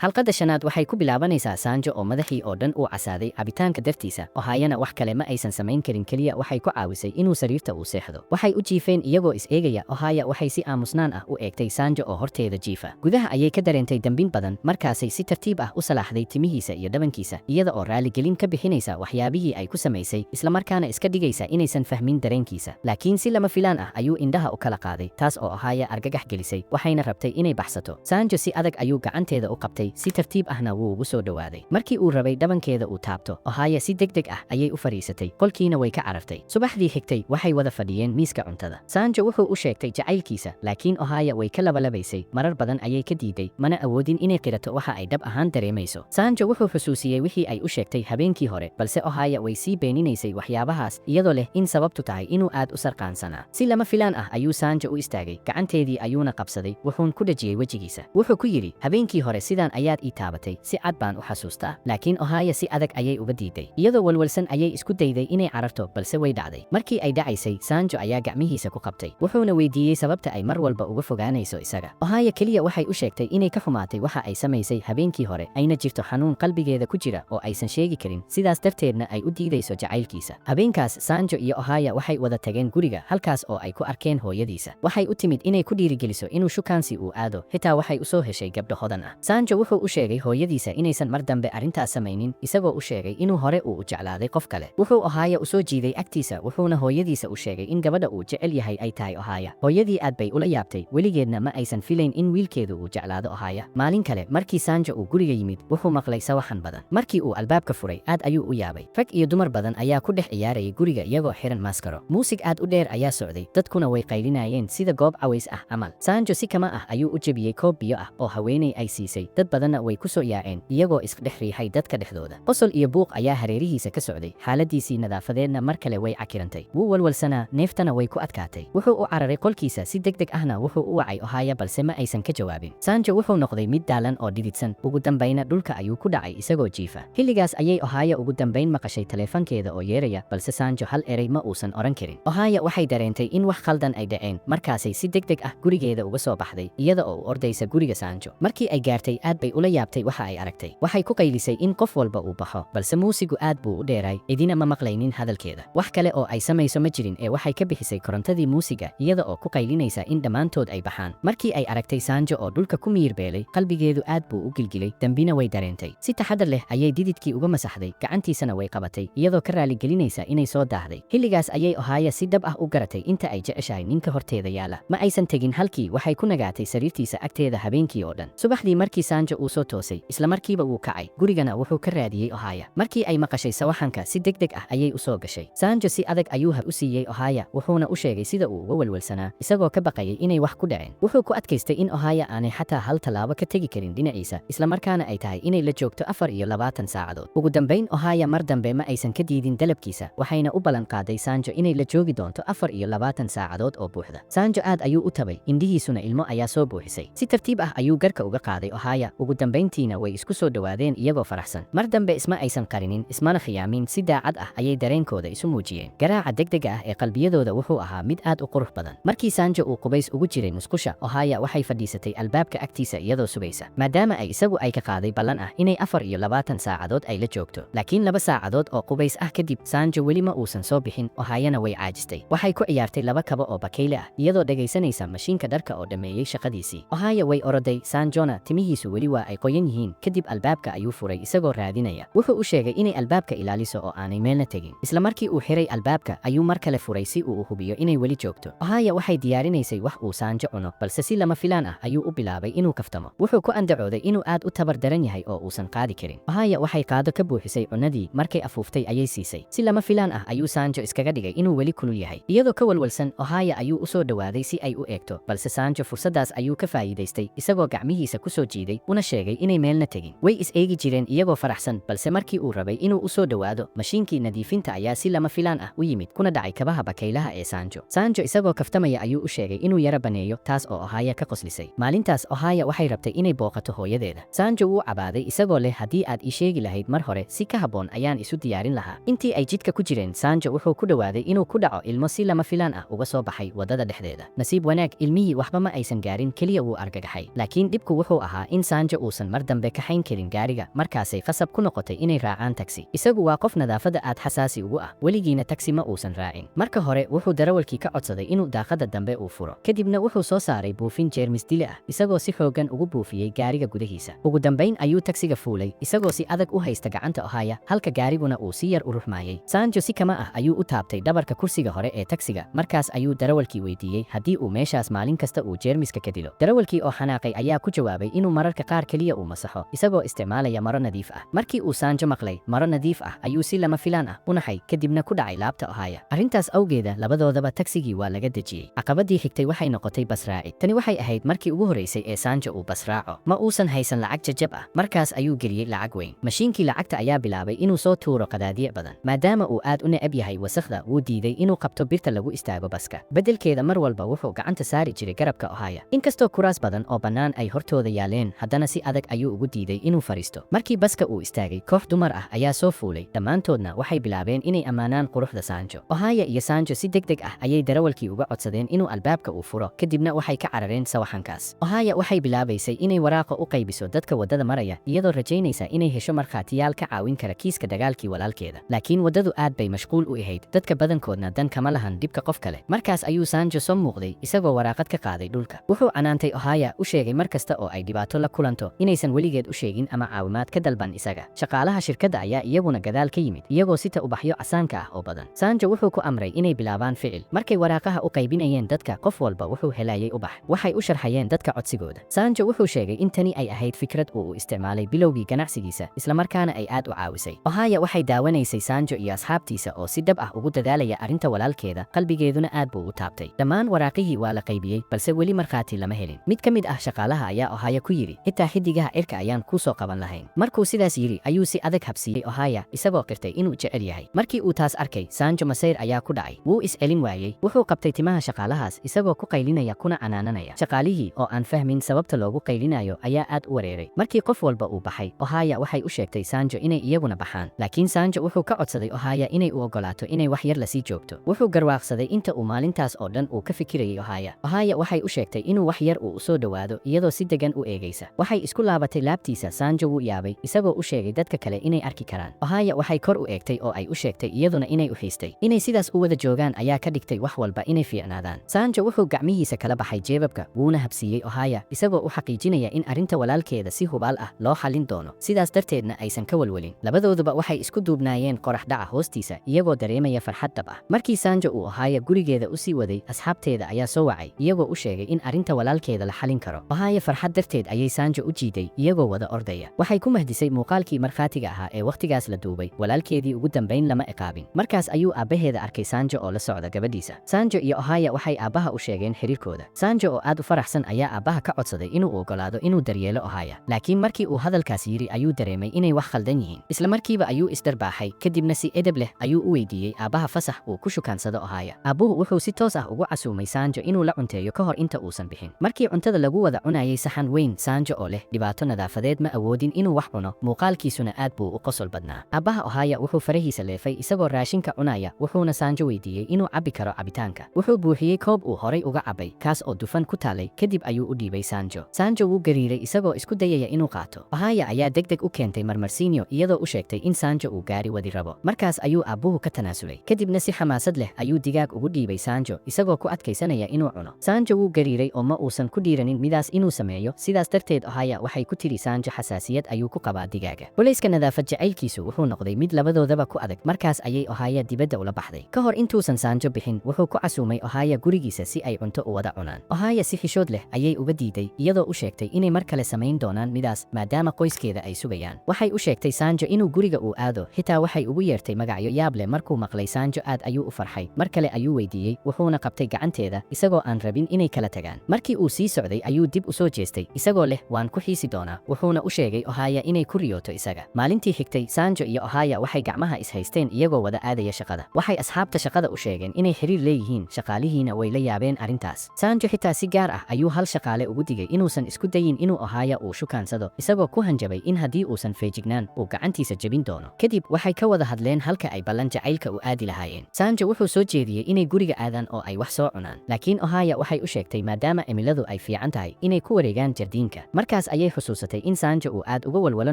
Xalqadda shanaad waxay ku bilaabanaysaa Saanjo oo madaxii oo dhan uu casaaday cabitaanka dartiisa. Ohaayana wax kale ma aysan samayn karin, keliya waxay ku caawisay inuu sariirta uu seexdo. Waxay u jiifeen iyagoo is eegaya. Ohaya waxay si aamusnaan ah u eegtay Saanjo oo horteeda jiifa. Gudaha ayay ka dareentay dambin badan. Markaasay si tartiib ah u salaaxday timihiisa iyo dhabankiisa, iyada oo raaligelin ka bixinaysa waxyaabihii ay ku samaysay, islamarkaana iska dhigaysa inaysan fahmin dareenkiisa. Laakiin si lama filaan ah ayuu indhaha u kala qaaday, taas oo Ohaya argagax gelisay, waxayna rabtay inay baxsato. Saanjo si adag ayuu gacanteeda u qabtay, si tartiib ahna wuu ugu soo dhowaaday. Markii uu rabay dhabankeeda uu taabto, Ohaya si degdeg ah ayay u fadhiisatay, qolkiina way ka carartay. Subaxdii xigtay waxay wada fadhiyeen miiska cuntada. Saanjo wuxuu u sheegtay jacaylkiisa, laakiin Ohaya way ka labalabaysay. Marar badan ayay ka diiday, mana awoodin inay qirato waxa ay dhab ahaan dareemayso. Saanjo wuxuu xusuusiyey wixii ay u sheegtay habeenkii hore, balse Ohaya way sii beeninaysay waxyaabahaas, iyadoo leh in sababtu tahay inuu aad u sarqaansanaa. Si lama filaan ah ayuu Saanjo u istaagay, gacanteedii ayuuna qabsaday, wuxuun ku dhajiyey wejigiisa. Wuxuu ku yidhi, "Habeenkii hore sidaan ayaad ii taabatay, si cad baan u xasuustaa." Laakiin Ohaya si adag ayay uga diiday. Iyadoo walwalsan ayay isku dayday inay cararto, balse way dhacday. Markii ay dhacaysay, Saanjo ayaa gacmihiisa ku qabtay, wuxuuna weydiiyey sababta ay mar walba uga fogaanayso isaga. Ohaya keliya waxay u sheegtay inay ka xumaatay waxa ay samaysay habeenkii hore, ayna jirto xanuun qalbigeeda ku jira oo aysan sheegi karin, sidaas darteedna ay u diidayso jacaylkiisa. Habeenkaas Saanjo iyo Ohaya waxay wada tageen guriga, halkaas oo ay ku arkeen hooyadiisa. Waxay u timid inay ku dhiirigeliso inuu shukaansi uu aado, xitaa waxay u soo heshay gabdho hodan ah. Saanjo wuxuu u sheegay hooyadiisa inaysan mar dambe arrintaas samaynin, isagoo u sheegay inuu hore uu u jeclaaday qof kale. Wuxuu Ohaya u soo jiiday agtiisa, wuxuuna hooyadiisa u sheegay in gabadha uu jecel yahay ay tahay Ohaya. Hooyadii aad bay ula yaabtay, weligeedna ma aysan filayn in wiilkeedu uu jeclaado Ohaya. Maalin kale markii Saanjo uu guriga yimid, wuxuu maqlay sawaxan badan. Markii uu albaabka furay, aad ayuu u yaabay. Rag iyo dumar badan ayaa ku dhex ciyaarayay guriga iyagoo xiran maaskaro. Muusig aad u dheer ayaa socday, dadkuna way qaylinayeen sida goob caways ah camal. Saanjo si kama ah ayuu u jebiyey koob biyo ah oo haweeney ay siisay. Dad badanna way ku soo yaaceen, iyagoo isdhex riixay dadka dhexdooda. Qosol iyo buuq ayaa hareerihiisa ka socday. Xaaladiisii nadaafadeedna mar kale way cakirantay. Wuu walwalsanaa, neeftana way ku adkaatay. Wuxuu u cararay qolkiisa, si degdeg ahna wuxuu u wacay Ohaya, balse ma aysan ka jawaabin. Saanjo wuxuu noqday mid daalan oo dhididsan, ugu dambayna dhulka ayuu ku dhacay isagoo jiifa. Xilligaas ayay Ohaya ugu dambayn maqashay taleefankeeda oo yeeraya, balse Saanjo hal erey ma uusan oran karin. Ohaya waxay dareentay in wax khaldan ay dhaceen. Markaasay si degdeg ah gurigeeda uga soo baxday, iyada oo u ordaysa guriga Saanjo. Markii ay gaartay, aad bay ula yaabtay waxa ay aragtay. Waxay ku qaylisay in qof walba uu baxo, balse muusigu aad buu u dheeray, cidina ma maqlaynin hadalkeeda. Wax kale oo ay samayso ma jirin ee waxay ka bixisay korontadii muusiga, iyada oo ku qaylinaysa in dhammaantood ay baxaan. Markii ay aragtay Saanjo oo dhulka ku miyir beelay, qalbigeedu aad buu u gilgilay, dambina way dareentay. Si taxadar leh ayay dididkii uga masaxday, gacantiisana way qabatay, iyadoo ka raaligelinaysa inay soo daahday. Xilligaas ayay Ohaya si dhab ah u garatay inta ay jeceshahay ninka horteeda yaala. Ma aysan tegin halkii, waxay ku nagaatay sariirtiisa agteeda habeenkii oo dhan. Subaxdii markii Saanjo uu soo toosay, isla markiiba wuu kacay, gurigana wuxuu ka raadiyey Ohaya. Markii ay maqashay sawaxanka, si degdeg ah ayay u soo gashay. Saanjo si adag ayuu hab u siiyey Ohaya, wuxuuna u sheegay sida uu uga walwalsanaa, isagoo ka baqayay inay wax ku dhaceen. Wuxuu ku adkaystay in Ohaya aanay xataa hal tallaabo ka tegi karin dhinaciisa, isla markaana ay tahay inay la joogto 24 saacadood. Ugu dambayn Ohaya mar dambe ma aysan ka diidin dalabkiisa, waxayna u ballan qaaday Saanjo inay la joogi doonto 24 saacadood oo buuxda. Saanjo aad ayuu u tabay, indhihiisuna ilmo ayaa soo buuxisay. Si tartiib ah ayuu garka uga qaaday Ohaya, ugu dambayntiina way isku soo dhowaadeen iyagoo faraxsan. Mar dambe isma aysan qarinin, ismana khiyaamin, si daacad ah ayay dareenkooda isu muujiyeen. Garaaca degdega ah ee qalbiyadooda wuxuu ahaa mid aad u qurux badan. Markii Saanjo uu qubays ugu jiray musqusha, Ohaya waxay fadhiisatay albaabka agtiisa iyadoo sugaysa, maadaama ay isagu ay ka qaaday ballan ah inay 24 saacadood ay la joogto. Laakiin 2 saacadood oo qubays ah kadib, Saanjo weli ma uusan soo bixin. Ohayana way caajistay. Waxay ku ciyaartay laba kabo oo bakayle ah, iyadoo dhegaysanaysa mashiinka dharka oo dhammeeyey shaqadiisii. Ohaya way oroday, Saanjona timihiisu weli waa ay qoyan yihiin. Kadib albaabka ayuu furay isagoo raadinaya. Wuxuu u sheegay inay albaabka ilaaliso oo aanay meelna tegin. Isla markii uu xiray albaabka ayuu mar kale furay si uu u hubiyo inay weli joogto. Ohaya waxay diyaarinaysay wax uu Saanjo cuno, balse si lama filaan ah ayuu u bilaabay inuu kaftamo. Wuxuu ku andacooday inuu aad u tabar daran yahay oo uusan qaadi karin. Ohaya waxay qaado ka buuxisay cunadii, markay afuuftay ayay siisay. Si lama filaan ah ayuu Saanjo iskaga dhigay inuu weli kulul yahay. Iyadoo ka walwalsan, Ohaya ayuu u soo dhowaaday si ay u eegto, balse Saanjo fursaddaas ayuu ka faa'iidaystay, isagoo gacmihiisa ku soo jiiday, una sheegay inay meelna tegin. Way is eegi jireen iyagoo faraxsan, balse markii uu rabay inuu u soo dhowaado, mashiinkii nadiifinta ayaa si lama filaan ah u yimid, kuna dhacay kabaha bakaylaha ee Saanjo. Saanjo isagoo kaftamaya ayuu u sheegay inuu yara baneeyo, taas oo Ohaya ka qoslisay. Maalintaas Ohaya waxay rabtay inay booqato hooyadeeda. Saanjo wuu cabaaday isagoo leh, "Haddii aad ii sheegi lahayd mar hore, si ka habboon ayaan isu diyaarin lahaa." Intii ay jidka ku jireen, Saanjo wuxuu ku dhowaaday inuu ku dhaco ilmo si lama filaan ah uga soo baxay waddada dhexdeeda. Nasiib wanaag, ilmihii waxba ma aysan gaarin, keliya wuu argagaxay. Laakiin dhibku wuxuu ahaa in Saanjo Sanjo uusan mar dambe kaxayn karin gaariga. Markaasay qasab ku noqotay inay raacaan taxi. Isagu waa qof nadaafadda aad xasaasi ugu ah, weligiina taxi ma uusan raacin. Marka hore wuxuu darawalkii ka codsaday inuu daaqada dambe uu furo, kadibna wuxuu soo saaray buufin jeermis dile ah, isagoo si xooggan ugu buufiyey gaariga gudahiisa. Ugu dambayn ayuu taksiga fuulay, isagoo si adag u haysta gacanta Ohaya, halka gaariguna uu si yar u ruxmaayay. Sanjo si kama ah ayuu u taabtay dhabarka kursiga hore ee taksiga. Markaas ayuu darawalkii weydiiyey haddii uu meeshaas maalin kasta uu jeermiska ka dilo. Darawalkii oo xanaaqay ayaa ku jawaabay inuu mararka qaar keliya uu masaxo, isagoo isticmaalaya maro nadiif ah. Markii uu Sanjo maqlay maro nadiif ah, ayuu si lama filaan ah u naxay, kadibna ku dhacay laabta Ohaya. Arrintaas awgeeda labadoodaba tagsigii waa laga dejiyey. Caqabadii xigtay waxay noqotay bas raaci. Tani waxay ahayd markii ugu horreysay ee Sanjo uu bas raaco. Ma uusan haysan lacag jajab ah, markaas ayuu geliyey lacag weyn. Mashiinkii lacagta ayaa bilaabay inuu soo tuuro qadaadiic badan. Maadaama uu aad u neceb yahay wasakhda, wuu diiday inuu qabto birta lagu istaago baska. Beddelkeeda mar walba wuxuu gacanta saari jiray garabka Ohaya. Inkastoo kuraas badan oo bannaan ay hortooda yaaleen, haddana si adag ayuu ugu diiday inuu fariisto. Markii baska uu istaagay, koox dumar ah ayaa soo fuulay. Dhammaantoodna waxay bilaabeen inay ammaanaan quruxda Sanjo. Ohaya iyo Sanjo si degdeg ah ayay darawalkii uga codsadeen inuu albaabka uu furo, kadibna waxay ka carareen sawaxankaas. Ohaya waxay bilaabaysay inay waraaqo u qaybiso dadka waddada maraya, iyadoo rajaynaysa inay hesho markhaatiyaal ka caawin kara kiiska dagaalkii walaalkeeda. Laakiin waddadu aad bay mashquul u ahayd, dadka badankoodna dan kama lahan dhibka qof kale. Markaas ayuu Sanjo soo muuqday, isagoo waraaqad ka qaaday dhulka. Wuxuu canaantay Ohaya, u sheegay mar kasta oo ay dhibaato la kulanto inaysan weligeed u sheegin ama caawimaad ka dalban isaga. Shaqaalaha shirkadda ayaa iyaguna gadaal ka yimid, iyagoo sita ubaxyo casaanka ah oo badan. Sanjo wuxuu ku amray inay bilaabaan ficil. Markay waraaqaha u qaybinayeen dadka, qof walba wuxuu helayay ubax. Waxay u sharxayeen dadka codsigooda. Sanjo wuxuu sheegay in tani ay ahayd fikrad uu u isticmaalay bilowgii ganacsigiisa, islamarkaana ay aad u caawisay. Ohaya waxay daawanaysay Sanjo iyo asxaabtiisa oo si dhab ah ugu dadaalaya arrinta walaalkeeda, qalbigeeduna aad buu u taabtay. Dhammaan waraaqihii waa la qaybiyey, balse weli markhaati lama helin. Mid ka mid ah shaqaalaha ayaa Ohaya ku yidhi, "Xitaa xiddigaha cirka ayaan kuu soo qaban lahayn." Markuu sidaas yidhi ayuu si adag habsiiyey Ohaya, isagoo qirtay inuu jecel yahay. Markii uu taas arkay, Sanjo masayr ayaa ku dhacay. Wuu is celin waayey. Wuxuu qabtay timaha shaqaalahaas, isagoo ku qaylinaya kuna canaananaya. Shaqaalihii oo aan fahmin sababta loogu qaylinayo ayaa aad u wareeray. Markii qof walba uu baxay, Ohaya waxay u sheegtay Sanjo inay iyaguna baxaan, laakiin Sanjo wuxuu ka codsaday Ohaya inay u ogolaato inay wax yar lasii joogto. Wuxuu garwaaqsaday inta uu maalintaas oo dhan uu ka fikirayay Ohaya. Ohaya waxay u sheegtay inuu wax yar uu usoo dhowaado, iyadoo si degan u eegaysa. Waxay isku laabatay laabtiisa. Sanjo wuu yaabay, isagoo u sheegay dadka kale inay arki karaan. Ohaya waxay kor u eegtay oo ay u sheegtay iyaduna inay u xiistay. Inay sidaas u wada joogaan ayaa ka dhigtay wax walba inay fiicnaadaan. Sanjo wuxuu gacmihiisa kala baxay jeebabka, wuuna habsiiyey Ohaya, isagoo u xaqiijinaya in arrinta walaalkeeda si hubaal ah loo xallin doono, sidaas darteedna aysan ka walwalin. Labadooduba waxay isku duubnaayeen qorax dhaca hoostiisa, iyagoo dareemaya farxad dhab ah. Markii Sanjo uu Ohaya gurigeeda u sii waday, asxaabteeda ayaa soo wacay, iyagoo u sheegay in arrinta walaalkeeda la xalin karo. Ohaya farxad darteed ayay Sanjo u jiiday, iyagoo wada ordaya. Waxay ku mahdisay muuqaalkii markhaatiga ahaa ee wakhtigaas la duubay. Walaalkeedii ugu dambayn lama ciqaabin. Markaas ayuu aabbaheeda arkay Sanjo oo la socda gabadhiisa. Sanjo iyo Ohaya waxay aabbaha u sheegeen xiriirkooda. Sanjo oo aad u faraxsan ayaa aabbaha ka codsaday inuu ogolaado inuu daryeelo Ohaya, laakiin markii uu hadalkaas yidhi ayuu dareemay inay wax khaldan yihiin. Isla markiiba ayuu isdarbaaxay, kadibna si edeb leh ayuu u weydiiyey aabbaha fasax uu ku shukaansado Ohaya. Aabbuhu wuxuu si toos ah ugu casuumay Sanjo inuu la cunteeyo ka hor inta uusan bixin. Markii cuntada lagu wada cunayay saxan weyn, Sanjo oo leh dhibaato nadaafadeed ma awoodin inuu wax cuno, muuqaalkiisuna aad buu u qosol badnaa. Aabbaha Ohaya wuxuu farahiisa leefay isagoo raashinka cunaya, wuxuuna Sanjo weydiiyey inuu cabbi karo cabitaanka. Wuxuu buuxiyey koob uu horay uga cabbay, kaas oo dufan ku taalay, kadib ayuu u dhiibay Sanjo. Sanjo wuu gariiray, isagoo isku dayaya inuu qaato. Ohaya ayaa degdeg u keentay marmarsiinyo, iyadoo u sheegtay in Sanjo uu gaari wadi rabo. Markaas ayuu aabbuhu ka tanaasulay, kadibna si xamaasad leh ayuu digaag ugu dhiibay Sanjo, isagoo ku adkaysanaya inuu cuno. Sanjo wuu gariiray oo ma uusan ku dhiiranin midaas inuu sameeyo. Sidaas darteed Ohaya waxay ku tiri Sanjo xasaasiyad ayuu ku qabaa digaaga. Culayska nadaafad jacaylkiisu wuxuu noqday mid labadoodaba ku adag. Markaas ayay Ohaya dibadda ula baxday. Ka hor intuusan Sanjo bixin, wuxuu ku casuumay Ohaya gurigiisa si ay cunto u wada cunaan. Ohaya si xishood leh ayay uga diiday, iyadoo u sheegtay inay mar kale samayn doonaan midaas, maadaama qoyskeeda ay sugayaan. Waxay u sheegtay Sanjo inuu guriga uu aado, xitaa waxay ugu yeertay magacyo yaab leh. Markuu maqlay, Sanjo aad ayuu u farxay. Mar kale ayuu weydiiyey, wuxuuna qabtay gacanteeda, isagoo aan rabin inay kala tagaan. Markii uu sii socday ayuu dib u soo jeestay, isagoo leh, "Waan ku xiisi doonaa." Wuxuuna u sheegay Ohaya inay ku riyooto isaga. Maalintii xigtay, Sanjo iyo Ohaya waxay gacmaha is haysteen iyagoo wada aadaya shaqada. Waxay asxaabta shaqada u sheegeen inay xiriir leeyihiin, shaqaalihiina way la yaabeen arrintaas. Sanjo xitaa si gaar ah ayuu hal shaqaale ugu digay inuusan isku dayin inuu Ohaya uu shukaansado, isagoo ku hanjabay in haddii uusan feejignaan uu gacantiisa jebin doono. Kadib waxay ka wada hadleen halka ay ballan jacaylka u aadi lahaayeen. Sanjo wuxuu soo jeediyey inay guriga aadaan oo ay wax soo cunaan, laakiin Ohaya waxay u sheegtay maadaama cimiladu ay fiican tahay inay ku wareegaan jardiinka. Markaas Markaas ayay xusuusatay in Sanjo uu aad uga walwalo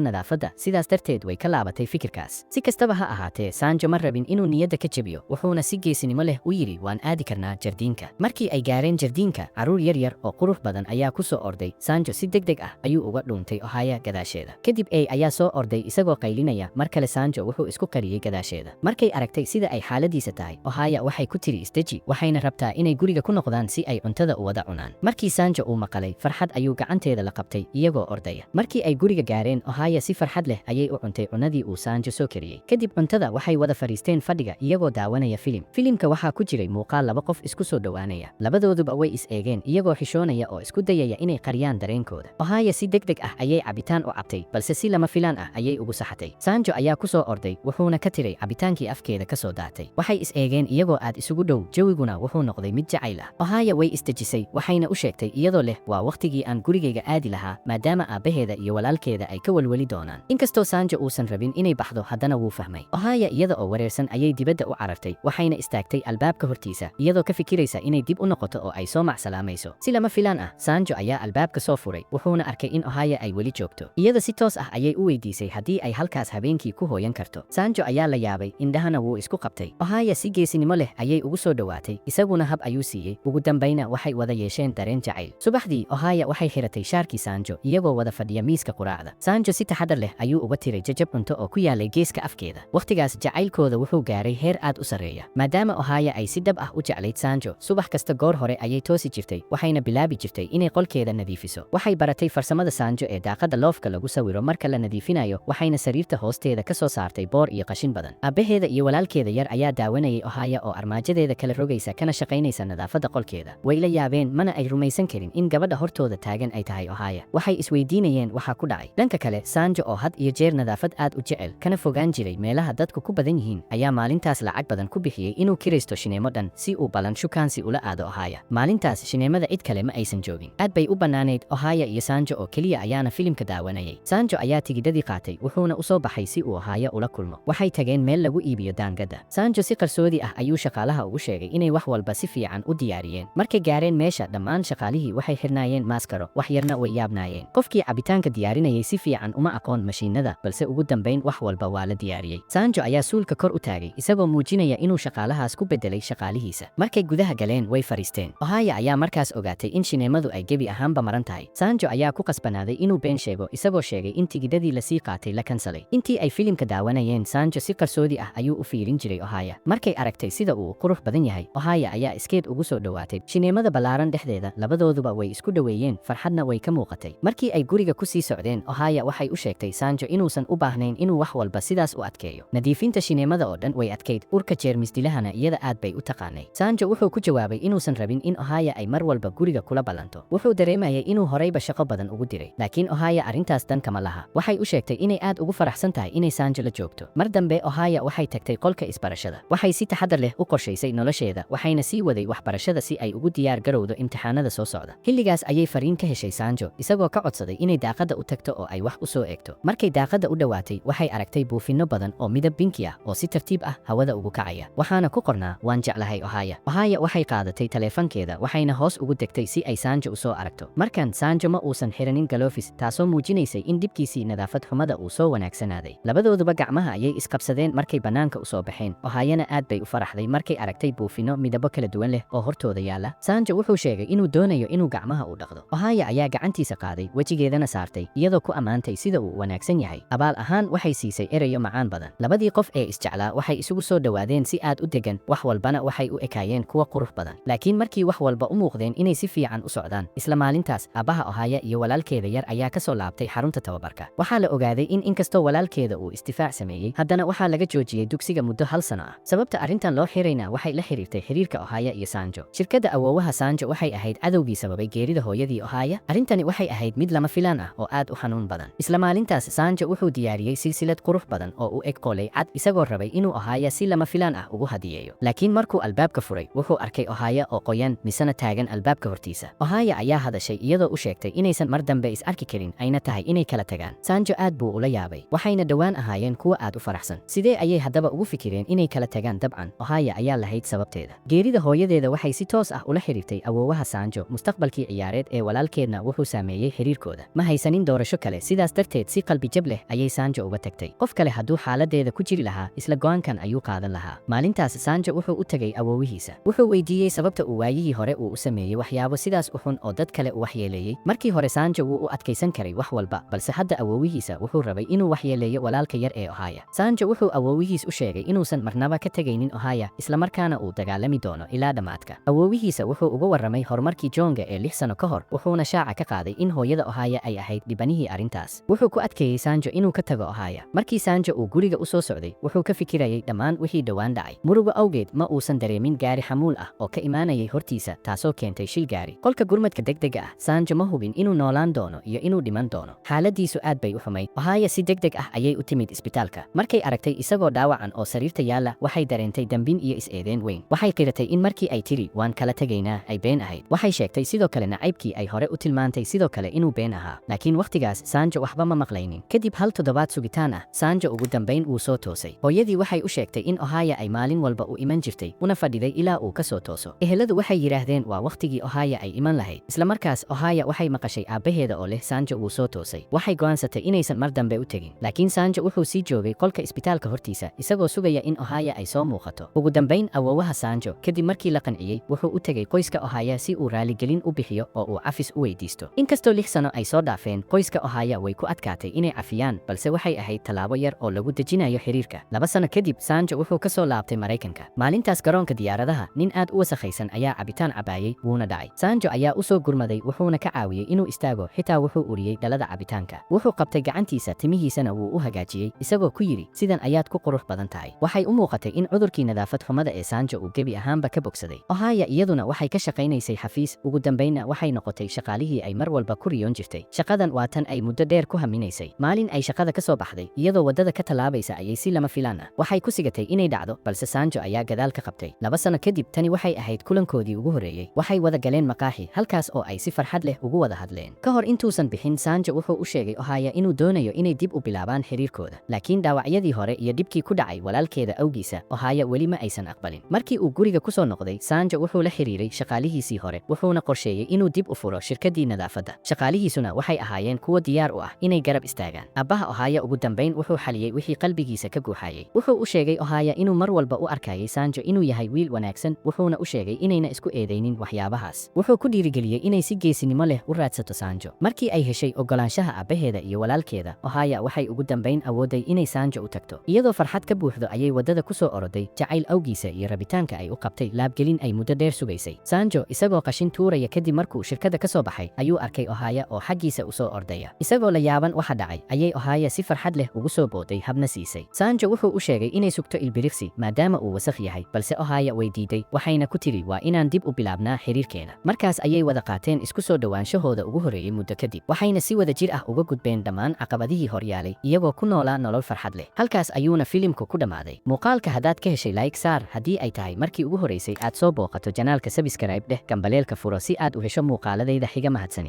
nadaafadda, sidaas darteed way ka laabatay fikirkaas. Si kastaba ha ahaatee, Sanjo ma rabin inuu niyadda ka jebiyo, wuxuuna si geesinimo leh u yidhi, "Waan aadi karnaa jardiinka." Markii ay gaareen jardiinka, carruur yar yar oo qurux badan ayaa ku soo orday. Sanjo si degdeg ah ayuu uga dhuuntay Ohaya gadaasheeda. Kadib ey ayaa soo orday isagoo qaylinaya. Mar kale Sanjo wuxuu isku qariyey gadaasheeda. Markay aragtay sida ay xaaladiisa tahay, Ohaya waxay ku tiri, "Isdeji," waxayna rabtaa inay guriga ku noqdaan si ay cuntada u wada cunaan. Markii Sanjo uu maqalay, farxad ayuu gacanteeda la qabtay iyagoo ordaya. Markii ay guriga gaareen, Ohaya si farxad leh ayay u cuntay cunadii uu Sanjo soo kariyey. Kadib cuntada waxay wada fadhiisteen fadhiga iyagoo daawanaya filim. Filimka waxaa ku jiray muuqaal laba qof isku soo dhowaanaya. Labadooduba way is eegeen iyagoo xishoonaya oo isku dayaya inay qariyaan dareenkooda. Ohaya si degdeg ah ayay cabitaan u cabtay, balse si lama filaan ah ayay ugu saxatay. Sanjo ayaa ku soo orday, wuxuuna ka tiray cabitaankii afkeeda ka soo daatay. Waxay is eegeen iyagoo aad isugu dhow, jawiguna wuxuu noqday mid jacayl ah. Ohaya way isdejisay, waxayna u sheegtay iyadoo leh, "Waa wakhtigii aan gurigayga aadi lahaa," maadaama aabbaheeda iyo walaalkeeda ay ka walwali doonaan. Inkastoo Sanjo uusan rabin inay baxdo, haddana wuu fahmay. Ohaya iyada oo wareersan ayay dibadda u carartay, waxayna istaagtay albaabka hortiisa iyadoo ka fikiraysa inay dib u noqoto oo ay soo macsalaamayso. Si lama filaan ah, Sanjo ayaa albaabka soo furay, wuxuuna arkay in Ohaya ay weli joogto. Iyada si toos ah ayay u weydiisay haddii ay halkaas habeenkii ku hooyan karto. Sanjo ayaa la yaabay, indhahana wuu isku qabtay. Ohaya si geesinimo leh ayay ugu soo dhowaatay, isaguna hab ayuu siiyey. Ugu dambayna waxay wada yeesheen dareen jacayl. Subaxdii Ohaya waxay xiratay shaarkii Sanjo iyagoo wada fadhiya miiska quraacda. Sanjo si taxadar leh ayuu uga tiray jajab cunto oo ku yaalay geeska afkeeda. Wakhtigaas jacaylkooda wuxuu gaaray heer aad u sarreeya. Maadaama Ohaya ay si dhab ah u jeclayd Sanjo, subax kasta goor hore ayay toosi jirtay, waxayna bilaabi jirtay inay qolkeeda nadiifiso. Waxay baratay farsamada Sanjo ee daaqada loofka lagu sawiro marka la nadiifinayo, waxayna sariirta hoosteeda ka soo saartay boor iyo qashin badan. Aabbaheeda iyo walaalkeeda yar ayaa daawanayay Ohaya oo armaajadeeda kala rogaysa kana shaqaynaysa nadaafadda qolkeeda. Way la yaabeen, mana ay rumaysan karin in gabadha hortooda taagan ay tahay Ohaya. Waxay isweydiinayeen waxa ku dhacay. Dhanka kale, Sanjo oo had iyo jeer nadaafad aad u jecel kana fogaan jiray meelaha dadku ku badan yihiin ayaa maalintaas lacag badan ku bixiyey inuu kiraysto shineemo dhan si uu balan shukaansi ula aado Ohaya. Maalintaas shineemada cid kale ma aysan joogin, aad bay u bannaanayd. Ohaya iyo Sanjo oo keliya ayaana filimka daawanayay. Sanjo ayaa tigidhadii qaatay, wuxuuna u soo baxay si uu Ohaya ula kulmo. Waxay tageen meel lagu iibiyo daangadda. Sanjo si qarsoodi ah ayuu shaqaalaha ugu sheegay inay wax walba si fiican u diyaariyeen. Markay gaareen meesha, dhammaan shaqaalihii waxay xirnaayeen maaskaro, wax yarna way yaabnaayeen. Qofkii cabitaanka diyaarinayay si fiican uma aqoon mashiinada, balse ugu dambayn wax walba waa la diyaariyey. Sanjo ayaa suulka kor u taagay isagoo muujinaya inuu shaqaalahaas ku bedelay shaqaalihiisa. Markay gudaha galeen, way fariisteen. Ohaya ayaa markaas ogaatay in shineemadu ay gebi ahaanba maran tahay. Sanjo ayaa ku qasbanaaday inuu been sheego, isagoo sheegay in tigidhadii lasii qaatay la kansalay. Intii ay filimka daawanayeen, Sanjo si qarsoodi ah ayuu u fiirin jiray Ohaya. Markay aragtay sida uu qurux badan yahay, Ohaya ayaa iskeed ugu soo dhowaatay. Shineemada ballaaran dhexdeeda labadooduba way isku dhoweeyeen, farxadna way ka muuqatay. Markii ay guriga ku sii socdeen, Ohaya waxay u sheegtay Sanjo inuusan u baahnayn inuu wax walba sidaas u adkeeyo. Nadiifinta shineemada oo dhan way adkayd, urka jeermis dilahana iyada aad bay u taqaanay. Sanjo wuxuu ku jawaabay inuusan rabin in Ohaya ay mar walba guriga kula ballanto. Wuxuu dareemayay inuu horeyba shaqo badan ugu diray, laakiin Ohaya arrintaas dan kama laha. Waxay u sheegtay inay aad ugu faraxsan tahay inay Sanjo la joogto. Mar dambe Ohaya waxay tagtay qolka isbarashada. Waxay si taxadar leh u qorshaysay nolosheeda, waxayna sii waday waxbarashada si ay ugu diyaar garowdo imtixaanada soo socda. Xilligaas ayay fariin ka heshay Sanjo, isagoo ka codsaday inay daaqadda u tagto oo ay wax u soo eegto. Markay daaqadda u dhowaatay, waxay aragtay buufinno badan oo midab binki ah oo si tartiib ah hawada ugu kacaya, waxaana ku qornaa, "Waan jeclahay Ohaya." Ohaya waxay qaadatay taleefankeeda, waxayna hoos ugu degtay si ay Sanjo u soo aragto. Markan Sanjo ma uusan xiranin galoofis, taasoo muujinaysay in dhibkiisii nadaafad xumada uu soo wanaagsanaaday. Labadooduba gacmaha ayay isqabsadeen markay bannaanka u soo baxeen. Ohayana aad bay u faraxday markay aragtay buufinno midabo kala duwan leh oo hortooda yaala. Sanjo wuxuu sheegay inuu doonayo inuu gacmaha u dhaqdo. Ohaya ayaa gacantiisa qaaday, wejigeedana saartay, iyadoo ku ammaantay sida uu wanaagsan yahay. Abaal ahaan waxay siisay erayo macaan badan. Labadii qof ee isjeclaa waxay isugu soo dhowaadeen si aad u degan, wax walbana waxay u ekaayeen kuwa qurux badan. Laakiin markii wax walba u muuqdeen inay si fiican u socdaan, isla maalintaas aabbaha Ohaya iyo walaalkeeda yar ayaa ka soo laabtay xarunta tababarka. Waxaa la ogaaday in inkastoo walaalkeeda uu istifaac sameeyey, haddana waxaa laga joojiyey dugsiga muddo hal sano ah. Sababta arrintan loo xirayna waxay la xiriirtay xiriirka Ohaya iyo Sanjo. Shirkadda awoowaha Sanjo waxay ahayd cadowgii sababay geerida hooyadii Ohaya. Arrintani waxay ahayd mid lama filaan ah oo aad u xanuun badan. Isla maalintaas Sanjo wuxuu diyaariyey silsilad qurux badan oo u eg qoley cad, isagoo rabay inuu Ohaya si lama filaan ah ugu hadiyeeyo. Laakiin markuu albaabka furay, wuxuu arkay Ohaya oo qoyan misena taagan albaabka hortiisa. Ohaya ayaa hadashay iyadoo u sheegtay inaysan mar dambe is arki karin, ayna tahay inay kala tagaan. Sanjo aad buu ula yaabay, waxayna dhowaan ahaayeen kuwa aad u faraxsan. Sidee ayay haddaba ugu fikireen inay kala tagaan? Dabcan Ohaya ayaa lahayd sababteeda. Geerida hooyadeeda waxay si toos ah ula xiriirtay awoowaha Sanjo. Mustaqbalkii ciyaareed ee walaalkeedna wuxuu saameeyey xiriirkooda. Ma haysanin doorasho kale, sidaas darteed si qalbi jab leh ayay Sanjo uga tagtay. Qof kale hadduu xaaladeeda ku jiri lahaa, isla go'aankan ayuu qaadan lahaa. Maalintaas Sanjo wuxuu u tegay awoowihiisa. Wuxuu weydiiyey sababta uu waayihii hore uu u sameeyey waxyaabo sidaas u xun oo dad kale u waxyeeleeyey. Markii hore Sanjo wuu u adkaysan karay wax walba, balse hadda awoowihiisa wuxuu rabay inuu waxyeeleeyo walaalka yar ee Ohaya. Sanjo wuxuu awoowihiis u sheegay inuusan marnaba ka tegaynin Ohaya, islamarkaana uu dagaalami doono ilaa dhammaadka. Awoowihiisa wuxuu uga warramay horumarkii Jonga ee 6 sano ka hor, wuxuuna shaaca ka qaaday in hooyada Ohaya ay ahayd dhibanihii arrintaas. Wuxuu ku adkeeyey Sanjo inuu ka tago Ohaya. Markii Sanjo uu guriga u soo socday, wuxuu ka fikirayay dhammaan wixii dhowaan dhacay. Murugo awgeed ma uusan dareemin gaari xamuul ah oo ka imaanayay hortiisa, taasoo keentay shil gaari. Qolka gurmadka degdega ah, Sanjo ma hubin inuu noolaan doono iyo inuu dhiman doono. Xaaladiisu aad bay u xumayd. Ohaya si degdeg ah ayay u timid isbitaalka. Markay aragtay isagoo dhaawacan oo sariirta yaalla, waxay dareentay dambin iyo is-eedeen weyn. Waxay qiratay in markii ay tiri "waan kala tegaynaa" ay been ahayd. Waxay sheegtay sidoo kale nacaybkii ay hore u tilmaantay sidoo kale inuu been ahaa. Laakiin wakhtigaas Sanjo waxba ma maqlaynin. Kadib hal toddobaad sugitaan ah, Sanjo ugu dambayn wuu soo toosay. Hooyadii waxay u sheegtay in Ohaya ay maalin walba u iman jirtay, una fadhiday ilaa uu ka soo tooso. Eheladu waxay yidhaahdeen waa wakhtigii Ohaya ay iman lahayd. Isla markaas Ohaya waxay maqashay aabbaheeda oo leh "Sanjo wuu soo toosay." Waxay go'aansatay inaysan mar dambe u tegin. Laakiin Sanjo wuxuu sii joogay qolka isbitaalka hortiisa, isagoo sugaya in Ohaya ay soo muuqato. Ugu dambayn awoowaha Sanjo, kadib markii la qanciyey, wuxuu u tegay qoyska Ohaya si uu raaligelin u bixiyo oo uu cafis u weydiisto. Inkastoo 6 sano ay soo dhaafeen, qoyska Ohaya way ku adkaatay inay cafiyaan, balse waxay ahayd tallaabo yar oo lagu dejinayo xiriirka. 2 sano kadib Sanjo wuxuu ka soo laabtay Maraykanka. Maalintaas garoonka diyaaradaha, nin aad u wasakhaysan ayaa cabitaan cabaayay, wuuna dhacay. Sanjo ayaa u soo gurmaday, wuxuuna ka caawiyey inuu istaago, xitaa wuxuu uriyey dhalada cabitaanka. Wuxuu qabtay gacantiisa, timihiisana wuu u hagaajiyey, isagoo ku yidhi, "Sidan ayaad ku qurux badan tahay." Waxay u muuqatay in cudurkii nadaafad xumada ee Sanjo uu gebi ahaanba ka bogsaday. Ohaya iyaduna waxay ka shaqaynaysay xafiis, ugu dambaynna waxay noqotay shaqaalihii ay mar walba ku riyoon jirtay. Shaqadan waa tan ay muddo dheer ku haminaysay. Maalin ay shaqada ka soo baxday, iyadoo waddada ka tallaabaysa ayay si lama filaan ah waxay ku sigatay inay dhacdo, balse Sanjo ayaa gadaal ka qabtay. 2 sano kadib tani waxay ahayd kulankoodii ugu horreeyey. Waxay wada galeen maqaaxi, halkaas oo ay si farxad leh ugu wada hadleen. Ka hor intuusan bixin, Sanjo wuxuu u sheegay Ohaya inuu doonayo inay dib u bilaabaan xiriirkooda. Laakiin dhaawacyadii hore iyo dhibkii ku dhacay walaalkeeda awgiisa, Ohaya weli ma aysan aqbalin. Markii uu guriga ku soo noqday, Sanjo wuxuu la xiriiray shaqaalihiisii hore, wuxuuna qorsheeyey inuu dib u furo shirkaddii nadaafadda. Shaqaalihiisuna waxay ahaayeen kuwo diyaar u ah inay garab istaagaan. Abbaha Ohaya ugu dambayn wuxuu xaliyey wixii qalbigiisa ka guuxayay. Wuxuu u sheegay Ohaya inuu mar walba u arkayay Sanjo inuu yahay wiil wanaagsan, wuxuuna u sheegay inayna isku eedaynin waxyaabahaas. Wuxuu ku dhiirigeliyey inay si geesinimo leh u raadsato Sanjo. Markii ay heshay oggolaanshaha abbaheeda iyo walaalkeeda, Ohaya waxay ugu dambayn awooday inay Sanjo u tagto. Iyadoo farxad ka buuxdo ayay waddada ku soo oroday, jacayl awgiisa iyo rabitaanka ay u qabtay laabgelin ay muddo dheer sugaysay. Sanjo isagoo qashin tuuraya kadib markuu shirkadda ka soo baxay ayuu arkay Ohaya oo xaggiisa u soo ordaya. Isagoo la yaaban waxa dhacay ayay Ohaya si farxad leh ugu soo booday, habna siisay. Sanjo wuxuu u sheegay inay sugto ilbiriqsi maadaama uu wasakh yahay, balse Ohaya way diiday, waxayna ku tiri, "Waa inaan dib u bilaabnaa xiriirkeena." Markaas ayay wada qaateen isku soo dhowaanshahooda ugu horreeyey muddo kadib, waxayna si wada jir ah uga gudbeen dhammaan caqabadihii horyaalay, iyagoo ku noolaa nolol farxad leh. Halkaas ayuuna filimku ku dhammaaday. Muuqaalka haddaad ka heshay, like saar. Haddii ay tahay markii ugu horreysay aad soo booqato channelka, subscribe dheh, gambaleelka furo si aad u hesho muuqaaladayda xiga. Mahadsanid.